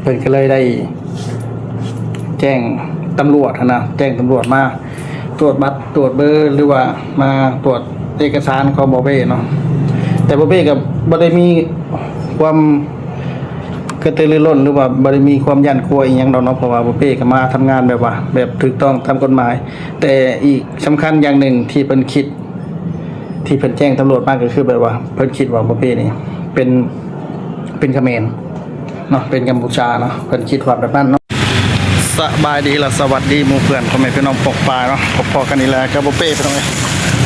ເພິ່ນກໍເລີຍໄດ້ແຈ້ງຕຳຫຼວດຫັ້ນນະ ແຈ້ງຕຳຫຼວດມາ ຕວດບັດຕວດເບີ ຫຼືວ່າມາຕວດເອກະສານຂອງບໍ່ເປ້ເນາະ. ແຕ່ບໍ່ເປ້ກໍບໍ່ໄດ້ມີຄວາມກະຕືລືລົ້ນ ຫຼືວ່າບໍ່ໄດ້ມີຄວາມຢ້ານກົວອີ່ຫຍັງດອກເນາະ ເພາະວ່າບໍ່ເປ້ກໍມາທຳງານແບບວ່າ ແບບຖືກຕ້ອງຕາມກົດໝາຍ. ແຕ່ອີກສຳຄັນຢ່າງໜຶ່ງທີ່ເພິ່ນຄິດ ທີ່ເພິ່ນແຈ້ງຕຳຫຼວດມາກໍຄືແບບວ່າເພິ່ນຄິດວ່າບໍ່ເປ້ນີ້ເປັນ ເປັນຂະເໝນເນາະ ເປັນກຳປູຊາເນາະ ເພິ່ນຄິດວ່າແບບນັ້ນເນາະ. ສະບາຍດີ ແລະ ສະຫວັດດີໝູ່ເພື່ອນ ພໍ່ແມ່ພີ່ນ້ອງປ້ອງປາຍເນາະ ພົບພໍ້ກັນອີກແລ້ວກັບບໍ່ເປ້ພີ່ນ້ອງເອີຍ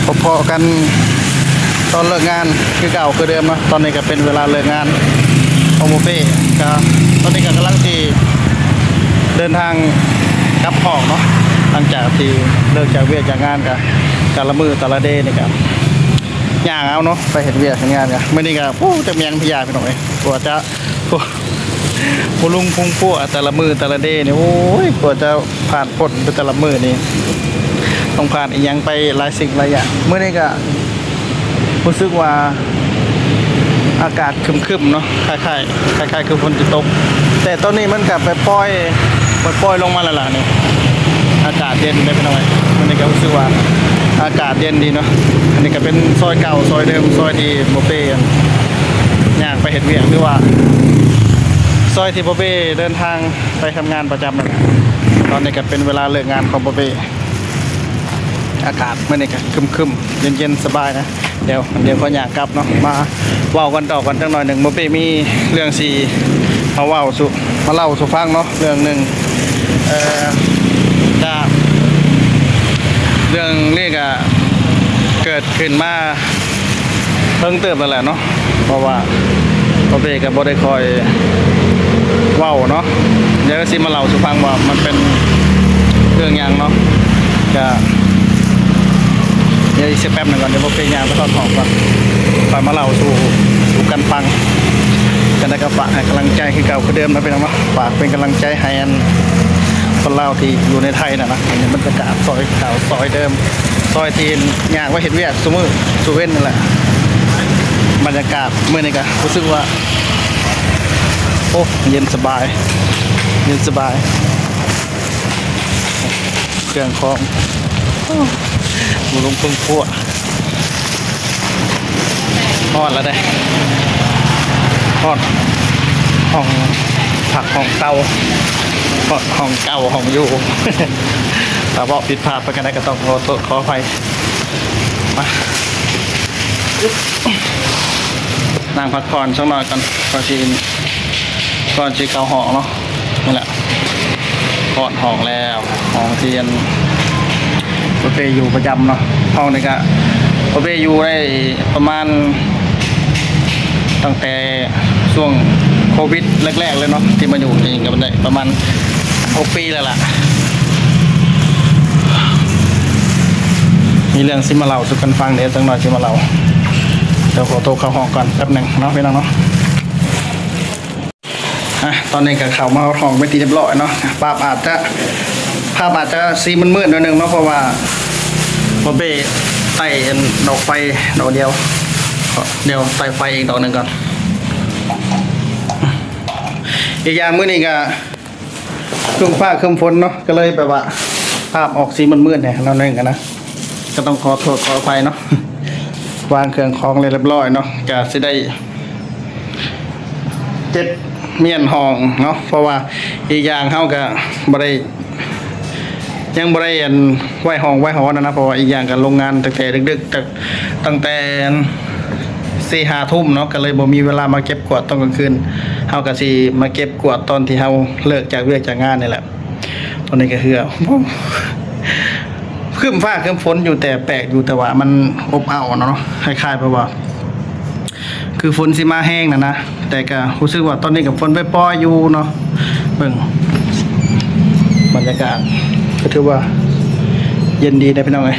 ພົບພໍ້ກັນຕອນເລີກງານຄືເກົ່າຄືເດີມເນາະ. ຕອນນີ້ກໍເປັນເວລາເລີກງານຂອງບໍ່ເປ້ ກໍຕອນນີ້ກໍກຳລັງຊິເດີນທາງກັບຫ້ອງເນາະ ຫຼັງຈາກທີ່ເລີກຈາກວຽກຈາກງານ ກໍແຕ່ລະມື້ແຕ່ລະເດນີ້ກໍຍ່າງເອົາເນາະ ໄປເຮັດວຽກເຮັດງານ. ກໍມື້ນີ້ກໍ ໂອ້ ຈັກແມ່ນຫຍັງພະຍາພີ່ນ້ອງເອີຍ ກວ່າຈະ ໂອ້ ພຸລຸງພຸງພົວແຕ່ລະມື້ແຕ່ລະເດນີ້ ໂອ້ຍ ກວ່າຈະຜ່ານພົ້ນໄປແຕ່ລະມື້ນີ້ ຕ້ອງຜ່ານອີ່ຫຍັງໄປຫຼາຍສິ່ງຫຼາຍຢ່າງ. ມື້ນີ້ກໍຮູ້ສຶກວ່າອາກາດຄຶ້ມໆເນາະ ຄ້າຍໆ ຄ້າຍໆຄືຝົນຊິຕົກ ແຕ່ຕອນນີ້ມັນກໍປອຍໆ ປອຍໆລົງມາແລ້ວລະນີ້. ອາກາດເຢັນເດ້ພີ່ນ້ອງເອີຍ ມື້ນີ້ກໍຮູ້ສຶກວ່າອາກາດເຢັນດີເນາະ. ອັນນີ້ກໍເປັນຊອຍເກົ່າ ຊອຍເດີມ ຊອຍທີ່ບໍ່ເປ້ ຍ່າງໄປເຮັດວຽກ ຫຼືວ່າຊອຍທີ່ບໍ່ເປ້ເດີນທາງໄປທຳງານປະຈຳນັ້ນແຫຼະ. ຕອນນີ້ກໍເປັນເວລາເລີກງານຂອງບໍ່ເປ້ ອາກາດມື້ນີ້ກໍຄຶ້ມໆ ເຢັນໆ ສະບາຍນະ. ດຽວ ດຽວຂໍຍ່າງກັບເນາະ ມາເວົ້າກັນຕໍ່ກັນຈັກໜ້ອຍໜຶ່ງ. ບໍ່ເປ້ມີເລື່ອງຊິມາເວົ້າສູ່ ມາເລົ່າສູ່ຟັງເນາະ ເລື່ອງໜຶ່ງ ເອີ ກະເລື່ອງນີ້ກະເກີດຂຶ້ນມາ ເຖິງເຕີບແລ້ວແຫຼະເນາະ ເພາະວ່າພໍ່ເປ້ກໍບໍ່ໄດ້ຄ່ອຍເວົ້າເນາະ. ດຽວຊິມາເລົ່າສູ່ຟັງວ່າມັນເປັນເລື່ອງຫຍັງເນາະ. ກະ ດຽວອີກສັກແປັບໜຶ່ງກ່ອນ ດຽວບໍ່ເປັນຫຍັງ ໄປຮອດຫ້ອງກ່ອນ ຄ່ອຍມາເລົ່າສູ່ ສູ່ກັນຟັງ. ຈັ່ງໃດກໍຝາກໃຫ້ກຳລັງໃຈຄືເກົ່າຄືເດີມນະພີ່ນ້ອງເນາະ. ຝາກເປັນກຳລັງໃຈໃຫ້ອັນ ຄົນລາວທີ່ຢູ່ໃນໄທນະນະ. ອັນນີ້ບັນຍາກາດຊອຍເກົ່າ ຊອຍເດີມ ຊອຍທີ່ຍ່າງໄປເຮັດວຽກຊຸມື້ຊຸເວັນນີ້ແຫຼະ. ບັນຍາກາດມື້ນີ້ກໍຮູ້ສຶກວ່າ ໂອ້ ເຢັນສະບາຍ ເຢັນສະບາຍ ເຄື່ອງຂອງ ໂອ້ ບໍ່ລົງເພິ່ງຄົວ. ຮອດແລ້ວເດ້ ຮອດຫ້ອງພັກຫ້ອງເຊົາ ຮອດຫ້ອງເຊົ່າຫ້ອງຢູ່. ຖ້າເວົ້າຜິດພາດໄປການໃດກໍຕ້ອງຂໍໂທດຂໍອະໄພ. ມາ ນັ່ງພັກຜ່ອນສັກໜ້ອຍກ່ອນ ກ່ອນຊິ ກ່ອນຊິເຂົ້າຫ້ອງເນາະ. ນີ້ແຫຼະ ຮອດຫ້ອງແລ້ວ ຫ້ອງທີ່ອັນ ບໍ່ເປ້ຢູ່ປະຈຳເນາະ. ຫ້ອງນີ້ກະ ບໍ່ເປ້ຢູ່ໄດ້ປະມານ ຕັ້ງແຕ່ຊ່ວງໂຄວິດແລກໆເລີຍເນາະ ທີ່ມາຢູ່ນີ້ກໍໄດ້ປະມານຫົກປີແລ້ວລະ. ມີເລື່ອງຊິມາເລົ່າສູ່ກັນຟັງເດ້ ຈັກໜ້ອຍຊິມາເລົ່າ. ດຽວຂໍໂຕເຂົ້າຫ້ອງກ່ອນແປັບໜຶ່ງເນາະ ພີ່ນ້ອງເນາະ. ອ່ະ ຕອນນີ້ກໍເຂົ້າມາຮອດຫ້ອງເປັນທີ່ຮຽບຮ້ອຍເນາະ. ພາບອາດຈະ ພາບອາດຈະຊິມືດໆໜ້ອຍໜຶ່ງເນາະ ເພາະວ່າບໍ່ເປ້ໄຕ້ອັນດອກໄຟດອກດຽວ. ດຽວໄຕ້ໄຟອີກດອກໜຶ່ງກ່ອນ. ອີກຢ່າງມື້ນີ້ກໍ ຄຶ້ມຟ້າຄຶ້ມຝົນເນາະ ກໍເລີຍແບບວ່າພາບອອກສີມືດໆແດ່ໜ້ອຍໜຶ່ງຫັ້ນນະ ກໍຕ້ອງຂໍໂທດຂໍອະໄພເນາະ. ວາງເຄື່ອງຂອງເລີຍຮຽບຮ້ອຍເນາະ ກໍຊິໄດ້ເກັບມ້ຽນຫ້ອງເນາະ ເພາະວ່າອີກຢ່າງເຮົາກໍບໍ່ໄດ້ ຍັງບໍ່ໄດ້ອັນໄຫວ້ຫ້ອງໄຫວ້ຫໍນັ້ນນະ ເພາະວ່າອີກຢ່າງກໍລົງງານຕັ້ງແຕ່ດຶກໆ ຕັ້ງ ຕັ້ງແຕ່ສີ່ຫ້າທຸ່ມເນາະ ກໍເລີຍບໍ່ມີເວລາມາເກັບກວາດຕອນກາງຄືນ. ເຮົາກໍຊິມາເກັບກວາດຕອນທີ່ເຮົາເລີກຈາກວຽກຈາກງານນີ້ແຫຼະ. ຕອນນີ້ກໍເຫື່ອ ຄຶ້ມຟ້າຄຶ້ມຝົນຢູ່ ແຕ່ແປກຢູ່ ແຕ່ວ່າມັນອົບອ້າວເນາະ ຄ້າຍໆແບບວ່າ ຄືຝົນຊິມາແຮງນັ້ນນະ ແຕ່ກະຮູ້ສຶກວ່າຕອນນີ້ກໍຝົນປອຍໆຢູ່ເນາະ. ເບິ່ງບັນຍາກາດກໍຖືວ່າເຢັນດີເດ້ພີ່ນ້ອງເອີຍ.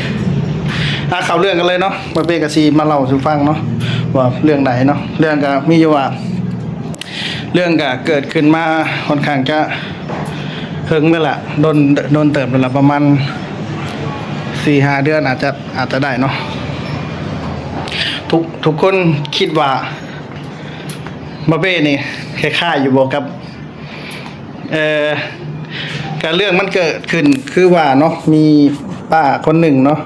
ອ່ະ ເຂົ້າເລື່ອງກັນເລີຍເນາະ ບ່າວເປ້ກໍຊິມາເລົ່າສູ່ຟັງເນາະ ວ່າເລື່ອງໃດເນາະ. ເລື່ອງກໍມີຢູ່ວ່າ ເລື່ອງກໍເກີດຂຶ້ນມາຂ້ອນຂ້າງຈະເຖິງແລ້ວລະ ດົນ ດົນເຕີບແລ້ວລະ ປະມານສີ່ຫ້າເດືອນ ອາດຈະ ອາດຈະໄດ້ເນາະ. ທຸກ ທຸກຄົນຄິດວ່າ ບ່າວເປ້ນີ້ຄ້າຍໆຢູ່ບໍ່ກັບ ເອີ ກະເລື່ອງມັນເກີດຂຶ້ນຄືວ່າເນາະ ມີປ້າຄົນໜຶ່ງເນາະ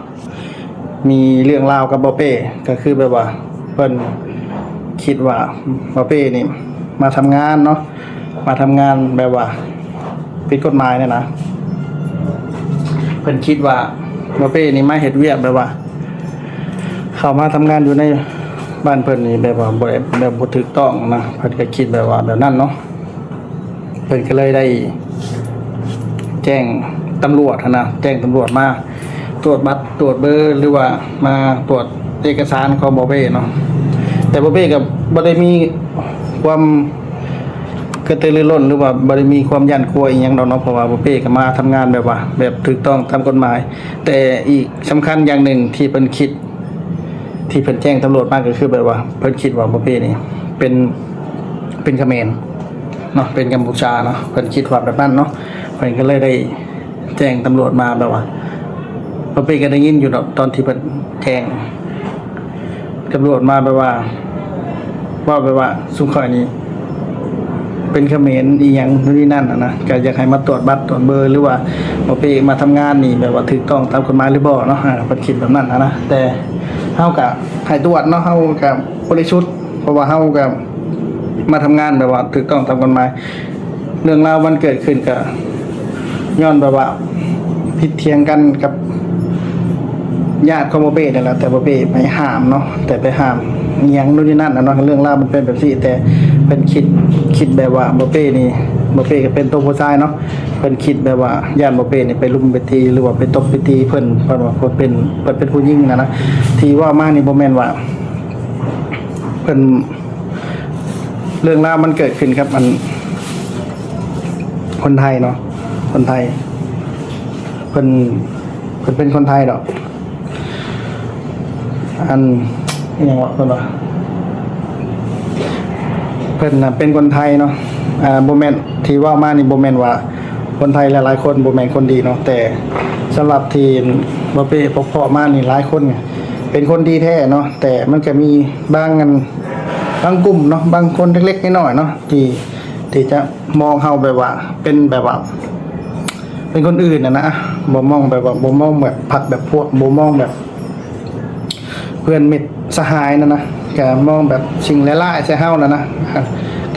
ມີເລື່ອງລາວກັບບໍ່ເປ້ ກະຄືແບບວ່າເພິ່ນຄິດວ່າບໍ່ເປ້ນີ້ມາທຳງານເນາະ ມາທຳງານແບບວ່າຜິດກົດໝາຍຫັ້ນນະ ເພິ່ນຄິດວ່າບໍ່ເປ້ນີ້ມາເຮັດວຽກແບບວ່າ ເຂົ້າມາທຳງານຢູ່ໃນບ້ານເພິ່ນນີ້ແບບວ່າບໍ່ໄດ້ ແບບບໍ່ຖືກຕ້ອງນະ ເພິ່ນກະຄິດແບບວ່າແບບນັ້ນເນາະ ເພິ່ນກະເລີຍໄດ້ແຈ້ງຕຳຫຼວດຫັ້ນນະ ແຈ້ງຕຳຫຼວດມາ ຕວດບັດຕວດເບີ ຫຼືວ່າມາຕວດເອກະສານຂອງບໍ່ເປ້ເນາະ ແຕ່ບໍ່ເປ້ກະບໍ່ໄດ້ມີຄວາມກະຕືລືລົ້ນ ຫຼືວ່າບໍ່ໄດ້ມີຄວາມຢ້ານກົວອີ່ຫຍັງດອກເນາະ ເພາະວ່າບໍ່ເປ້ກະມາທຳງານແບບວ່າ ແບບຖືກຕ້ອງຕາມກົດໝາຍ ແຕ່ອີກສຳຄັນຢ່າງໜຶ່ງທີ່ເພິ່ນຄິດ ທີ່ເພິ່ນແຈ້ງຕຳຫຼວດມາກະຄືແບບວ່າ ເພິ່ນຄິດວ່າບໍ່ເປ້ນີ້ເປັນ ເປັນຂະເໝນເນາະ ເປັນກຳປູຊາເນາະ ເພິ່ນຄິດວ່າແບບນັ້ນເນາະ ເພິ່ນກະເລີຍໄດ້ ແຈ້ງຕຳຫຼວດມາແບບວ່າ ປາເປ້ກະໄດ້ຍິນຢູ່ດອກ ຕອນທີ່ເພິ່ນແຈ້ງຕຳຫຼວດມາແບບວ່າ ເວົ້າແບບວ່າຊຸມຂ້ອຍນີ້ເປັນຂະເໝນອີ່ຫຍັງໂນ່ນນີ້ນັ້ນຫັ້ນນະ ກະຢາກໃຫ້ມາຕວດບັດຕວດເບີ ຫຼືວ່າປາເປ້ມາທຳງານນີ້ແບບວ່າຖືກຕ້ອງຕາມກົດໝາຍຫຼືບໍ່ເນາະ ເພິ່ນຄິດແບບນັ້ນຫັ້ນນະ ແຕ່ເຮົາກະໃຫ້ຕວດເນາະ ເຮົາກະບໍລິສຸດ ເພາະວ່າເຮົາກະມາທຳງານແບບວ່າຖືກຕ້ອງຕາມກົດໝາຍ. ເລື່ອງລາວມັນເກີດຂຶ້ນກະຍ້ອນແບບວ່າຜິດຖຽງກັນກັບຍາດຂອງປາເປ້ນີ້ແຫຼະ ແຕ່ປາເປ້ໄປຫ້າມເນາະ ແຕ່ໄປຫ້າມອີ່ຫຍັງໂນ່ນນີ້ນັ້ນນະເນາະ ເລື່ອງລາວມັນເປັນແບບຊີ້ ແຕ່ເພິ່ນຄິດ ຄິດແບບວ່າປາເປ້ນີ້ ປາເປ້ກະເປັນໂຕຜູ້ຊາຍເນາະ ເພິ່ນຄິດແບບວ່າຢ້ານປາເປ້ນີ້ໄປລຸມໄປຕີ ຫຼືວ່າໄປຕົບໄປຕີເພິ່ນ ເພິ່ນວ່າເພິ່ນເປັນ ເພິ່ນເປັນຜູ້ຍິງຫັ້ນນະ ທີ່ເວົ້າມານີ້ບໍ່ແມ່ນວ່າເພິ່ນ ເລື່ອງລາວມັນເກີດຂຶ້ນກັບອັນ ຄົນໄທເນາະ ຄົນໄທ ເພິ່ນ ເພິ່ນເປັນຄົນໄທດອກ ອັນ ອີ່ຫຍັງວະ ເພິ່ນວ່າ ເພິ່ນນະເປັນຄົນໄທເນາະ ອ່າ ບໍ່ແມ່ນ ທີ່ເວົ້າມານີ້ບໍ່ແມ່ນວ່າຄົນໄທຫຼາຍໆຄົນບໍ່ແມ່ນຄົນດີເນາະ ແຕ່ສຳລັບທີ່ປາເປ້ພົບພໍ້ມານີ້ຫຼາຍຄົນເປັນຄົນດີແທ້ເນາະ ແຕ່ມັນກະມີບາງອັນ ບາງກຸ່ມເນາະ ບາງຄົນເລັກໆນ້ອຍໆເນາະ ທີ່ ທີ່ຈະມອງເຮົາແບບວ່າ ເປັນແບບວ່າ ເປັນຄົນອື່ນຫັ້ນນະ ບໍ່ມອງແບບວ່າ ບໍ່ມອງແບບພັກແບບພວກ ບໍ່ມອງແບບເພື່ອນມິດສະຫາຍຫັ້ນນະ ກະມອງແບບສິ່ງຮ້າຍໆໃສ່ເຮົາຫັ້ນນະ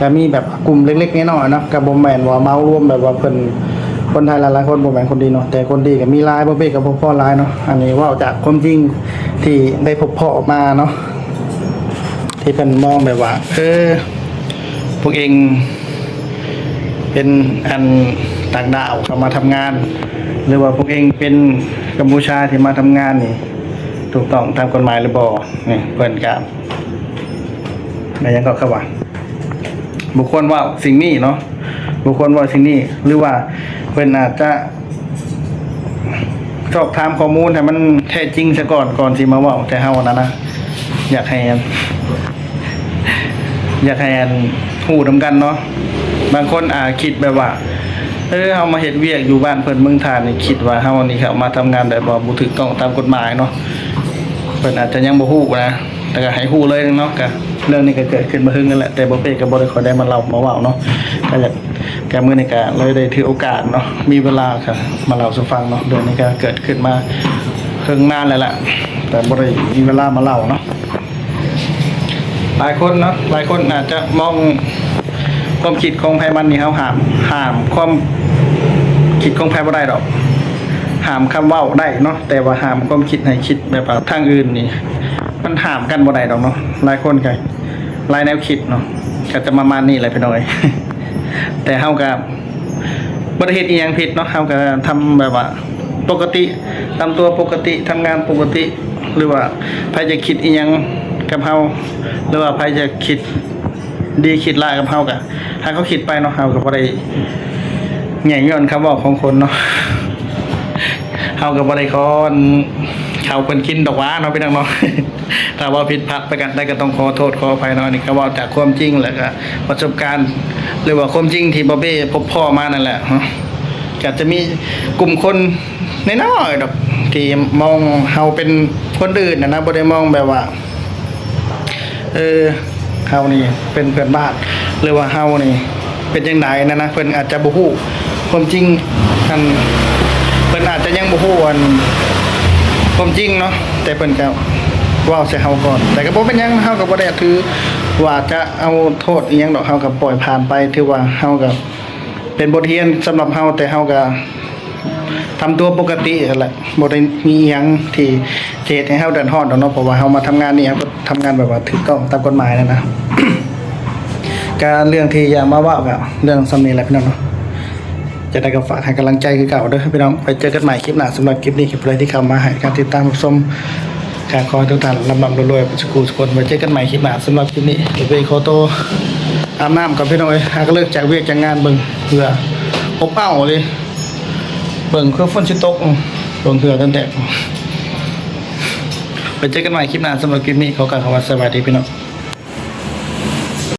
ກະມີແບບກຸ່ມເລັກໆນ້ອຍໆເນາະ ກະບໍ່ແມ່ນວ່າເໝົາລວມແບບວ່າເພິ່ນ ຄົນໄທຫຼາຍໆຄົນບໍ່ແມ່ນຄົນດີເນາະ ແຕ່ຄົນດີກະມີຫຼາຍ ປາເປ້ກະພົບພໍ້ຫຼາຍເນາະ ອັນນີ້ເວົ້າຈາກຄວາມຈິງທີ່ໄດ້ພົບພໍ້ມາເນາະ ທີ່ເພິ່ນມອງແບບວ່າ ເອີ ພວກເອງເປັນອັນຕ່າງດ້າວເຂົ້າມາທຳງານ ຫຼືວ່າພວກເອງເປັນກຳປູຊາທີ່ມາທຳງານນີ້ ຖືກຕ້ອງຕາມກົດໝາຍຫຼືບໍ່? ນີ້ເພິ່ນກະ ແມ່ນຫຍັງກໍ ເຂົາວ່າ ບໍ່ຄວນເວົ້າສິ່ງນີ້ເນາະ ບໍ່ຄວນເວົ້າສິ່ງນີ້ ຫຼືວ່າເພິ່ນອາດຈະ ຊອກຖາມຂໍ້ມູນໃຫ້ມັນແທ້ຈິງຊະກ່ອນ ກ່ອນຊິມາເວົ້າແຕ່ເຮົາຫັ້ນນະ ຢາກໃຫ້ ຢາກໃຫ້ອັນ ຮູ້ນຳກັນເນາະ ບາງຄົນອາດຄິດແບບວ່າ ເອີ ເຮົາມາເຮັດວຽກຢູ່ບ້ານເພິ່ນເມືອງທ່ານນີ້ ຄິດວ່າເຮົານີ້ເຂົ້າມາທຳງານແບບວ່າບໍ່ຖືກຕ້ອງຕາມກົດໝາຍເນາະ ເພິ່ນອາດຈະຍັງບໍ່ຮູ້ນະ ແຕ່ກະໃຫ້ຮູ້ເລີຍເນາະ ກະເລື່ອງນີ້ກະເກີດຂຶ້ນມາເຖິງນັ້ນແຫຼະ ແຕ່ບໍ່ເປ້ກະບໍ່ໄດ້ຄ່ອຍໄດ້ມາເລົ່າມາເວົ້າເນາະ ກະຢາກ ກະມື້ນີ້ກະເລີຍໄດ້ຖືໂອກາດເນາະ ມີເວລາກະມາເລົ່າສູ່ຟັງເນາະ ເລື່ອງນີ້ກະເກີດຂຶ້ນມາເຖິງນານແລ້ວລະ ແຕ່ບໍ່ໄດ້ມີເວລາມາເລົ່າເນາະ ຫຼາຍຄົນເນາະ ຫຼາຍຄົນອາດຈະມອງຄວາມຄິດຂອງໃຜມັນນີ້ ເຮົາຫ້າມ ຫ້າມຄວາມຄິດຂອງໃຜບໍ່ໄດ້ດອກ ຫ້າມຄຳເວົ້າໄດ້ເນາະ ແຕ່ວ່າຫ້າມຄວາມຄິດໃຫ້ຄິດແບບວ່າທາງອື່ນນີ້ ມັນຫ້າມກັນບໍ່ໄດ້ດອກເນາະ ຫຼາຍຄົນກະ ຫຼາຍແນວຄິດເນາະ ກະຈະປະມານນີ້ແຫຼະພີ່ນ້ອງເອີຍ ແຕ່ເຮົາກະບໍ່ໄດ້ເຮັດອີ່ຫຍັງຜິດເນາະ ເຮົາກະທຳແບບວ່າປົກກະຕິ ທຳຕົວປົກກະຕິ ທຳງານປົກກະຕິ ຫຼືວ່າໃຜຈະຄິດອີ່ຫຍັງກັບເຮົາ ຫຼືວ່າໃຜຈະຄິດດີຄິດຮ້າຍກັບເຮົາກະໃຫ້ເຂົາຄິດໄປເນາະ ເຮົາກະບໍ່ໄດ້ແຍ່ຍ້ອນຄຳເວົ້າຂອງຄົນເນາະ ເຮົາກະບໍ່ໄດ້ຂໍເຂົ້າເພິ່ນກິນດອກຫວາເນາະ ພີ່ນ້ອງເນາະ ຖ້າເວົ້າຜິດພາດໄປກະໄດ້ກະຕ້ອງຂໍໂທດຂໍອະໄພເນາະ ອັນນີ້ກະເວົ້າຈາກຄວາມຈິງ ແລະກະປະສົບການ ຫຼືວ່າຄວາມຈິງທີ່ບໍ່ເປ້ພົບພໍ້ມານັ້ນແຫຼະເນາະ ກະຈະມີກຸ່ມຄົນນ້ອຍໆດອກ ທີ່ມອງເຮົາເປັນຄົນອື່ນຫັ້ນນະ ບໍ່ໄດ້ມອງແບບວ່າ ເອີ ເຮົານີ້ເປັນເພື່ອນບ້ານ ຫຼືວ່າເຮົານີ້ ປັນຈັ່ງໃດນັ້ນນະ ເພິ່ນອາດຈະບໍ່ຮູ້ຄວາມຈິງ ອັນ ເພິ່ນອາດຈະຍັງບໍ່ຮູ້ ອັນ ຄວາມຈິງເນາະ ແຕ່ເພິ່ນກໍເວົ້າໃສ່ເຮົາກ່ອນ ແຕ່ກໍບໍ່ເປັນຫຍັງ ເຮົາກໍບໍ່ໄດ້ຖືວ່າຈະເອົາໂທດອີ່ຫຍັງດອກ ເຮົາກໍປ່ອຍຜ່ານໄປ ຖືວ່າເຮົາກໍເປັນບົດຮຽນສຳລັບເຮົາ ແຕ່ເຮົາກໍ ທຳຕົວປົກກະຕິຫັ້ນແຫຼະ ບໍ່ໄດ້ມີອີ່ຫຍັງທີ່ຈະເຮັດໃຫ້ເຮົາເດືອດຮ້ອນດອກເນາະ ເພາະວ່າເຮົາມາທຳງານນີ້ ເຮົາກໍທຳງານແບບວ່າຖືກຕ້ອງຕາມກົດໝາຍນັ້ນນະ. ກະເລື່ອງທີ່ຢາກມາເວົ້າກະເລື່ອງສ່ຳນີ້ແຫຼະພີ່ນ້ອງເນາະ. ຈັ່ງໃດກໍຝາກໃຫ້ກຳລັງໃຈຄືເກົ່າເດີພີ່ນ້ອງ. ໄວ້ເຈີກັນໃໝ່ຄລິບໜ້າ. ສຳລັບຄລິບນີ້ ຜູ້ໃດທີ່ເຂົ້າມາໃຫ້ການຕິດຕາມຮັບຊົມ ກະຂໍໃຫ້ທຸກທ່ານລ່ຳໆລວຍໆ ເບິດສູ່ຜູ້ສູ່ຄົນ. ໄວ້ເຈີກັນໃໝ່ຄລິບໜ້າ. ສຳລັບຄລິບນີ້ ເອເປຂໍໂຕອາບນ້ຳກ່ອນພີ່ນ້ອງເອີຍ. ຫາກະເລີກຈາກວຽກຈາກງານເບິ່ງເຫື່ອອົບເອົ້າເລີຍ. ເບິ່ງຄືຝົນຊິຕົກ ເບິ່ງເຫື່ອຈົນແຕກ. ໄວ້ເຈີກັນໃໝ່ຄລິບໜ້າ. ສຳລັບຄລິບນີ້ ຂໍກ່າວຄຳວ່າສະບາຍດີພີ່ນ້ອງ.